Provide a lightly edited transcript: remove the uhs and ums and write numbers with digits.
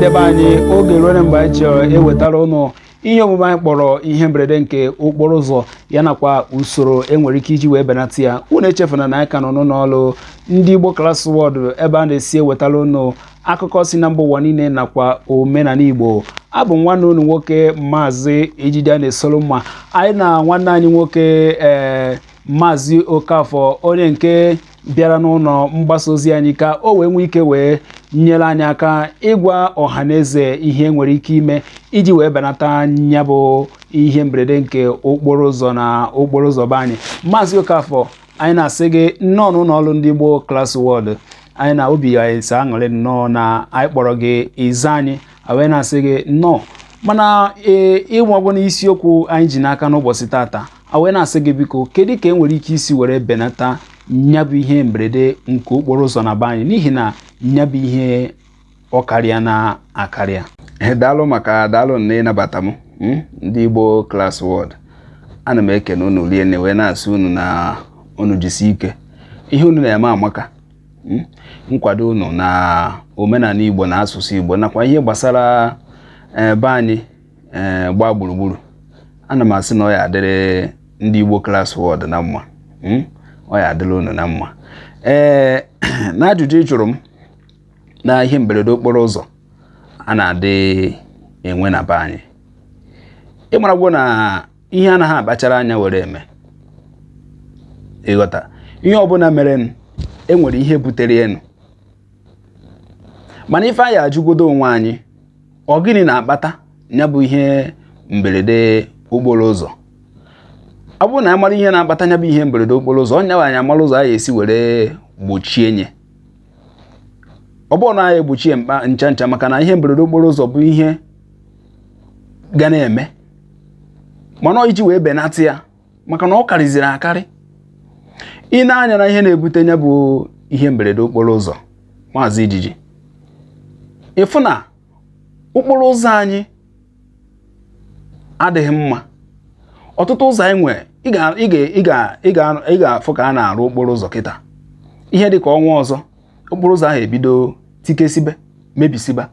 Ndị be anyị, oge ruole mgbe anyị chọrọ ewetara ụnụ ihe omume anyị kpọrọ ihe mberede nke okporo ụzọ, ya nakwa usoro enwere ike iji wee benata ya. Unu echefuna na anyị ka nọ n'ụlọ ọrụ ndị Igbo Class World, ebe a na-esi ewetara ụnụ akụkọ si na mba ụwa niile nakwa omenala Igbo. Abụ nwanne unu nwoke, Maazị Ejide na-esoro mma. Anyị na nwanne anyị nwoke, ee, Maazị Okafọ, onye nke bịara n'ụlọ mgbasa ozi anyị ka o wee nwee ike wee nyere anyị aka ịgwa ọha na eze ihe nwere ike ime iji wee benata ya bụ ihe mberede nke okporo ụzọ na okporo ụzọ be anyị. Maazị Okafọ, anyị na-asị gị nnọọ n'ụlọ ọrụ ndị Igbo Class World. Anyị na obi anyị si aṅụrị nnọọ na anyị kpọrọ gị ịza anyị, wee na-asị gị nnọọ. Mana ee, ịnwagwo n'isiokwu anyị ji n'aka n'ụbọchị tata, a wee na-asị gị, biko, kedu ka e nwere ike isi were benata nya bụ ihe mberede nke okporo ụzọ na be anyị, n'ihi na nya bụ ihe ọ karịa na akarịa? Daalụ maka daalụ na ịnabata m. Ndị Igbo Class World, ana m ekene unu rienne, wee na-asị unu na unu jisi ike. Ihe unu na-eme amaka. Nkwado unu na omenala Igbo na asụsụ Igbo nakwa ihe gbasara ebe anyị gbaa gburugburu, ana m asị na ọ ya adịrị ndị Igbo Class World na mma. Ọ ya adịrị unu na mma. Ee, na ajụjụ ị jụrụ m na ihe mberede okporo ụzọ a na-adị enwe na be anyị, ịmaragwo na ihe anaghị akpachara anya were eme. Ịghọta, ihe ọbụla mere enwere ihe butere enu. Mana ife anyị ajụgodo onwe anyị, ọ gịnị na-akpata ya bụ ihe mberede okporo ụzọ? Ọ bụrụ na amara ihe na-akpata ya bụ ihe mberede okporo ụzọ, ọ nyawa anyị amara ụzọ anyị esi were gbochie nye. Ọ bụrụ na anyị egbochie mkpa ncha ncha, maka na ihe mberede okporo ụzọ bụ ihe ga na-eme, mana iji wee benata ya, maka na ọ karịziri akarị. Ị na-anya na ihe na-ebute ya bụ ihe mberede okporo ụzọ, Maazị Ijiji, ịfụ na okporo ụzọ anyị adịghị mma. Ọtụtụ ụzọ anyị nwere, ị ga-afụ ka a na-arụ okporo ụzọ kịta, ihe dị ka ọnwa ọzọ, okporo ụzọ ahụ ebido tikesibe, mebisiba.